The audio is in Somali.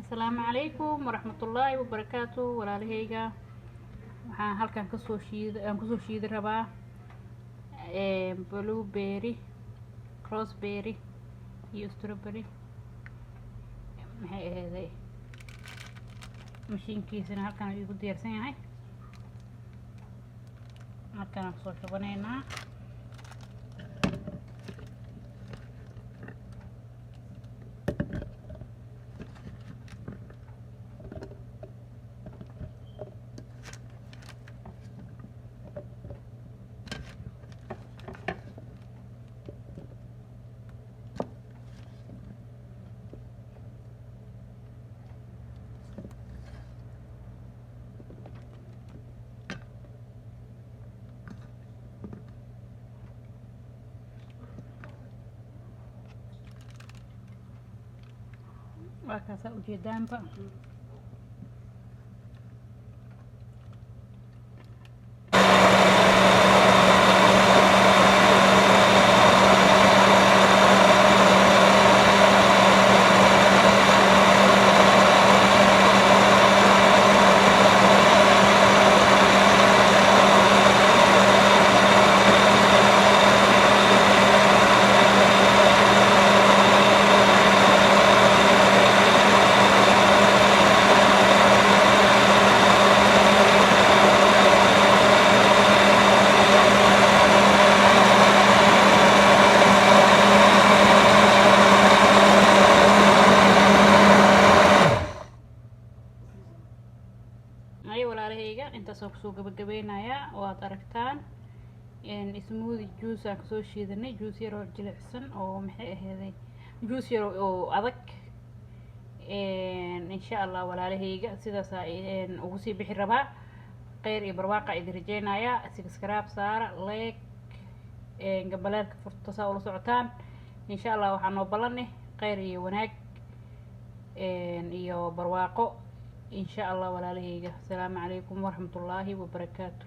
Asalaamu calaykum waraxmatullaahi wabarakaatu. Walaalahayga, waxaan halkan kasoo shiid aan kusoo shiidi rabaa blueberry, raspberry iyo strawberry. Maxay aheeday, mashiinkiisana halkan ayuu igu diyaarsan yahay. Halkan aan kusoo shubanaynaa. Waa kaasaa, ujeedaanba. Ay walaalahayga, intaasoo kusoo gabagabeynayaa. Waad aragtaan smoothie juice aan kasoo shiidanay, juice yaroo jilicsan oo, maxay aheeday, juice yar oo adag. Insha Allah walaalahayga, sidaasaa ugu sii bixi rabaa. Kheyr iyo barwaaqa idin rajeynayaa. Subscribe saara, like, gambaleelka furta, saa ula socotaan. Insha Allah waxaa noo ballaneh kheyr iyo wanaag iyo barwaaqo, insha Allah. Walaalahayga, asalaamu calaykum waraxmatullaahi wabarakaatu.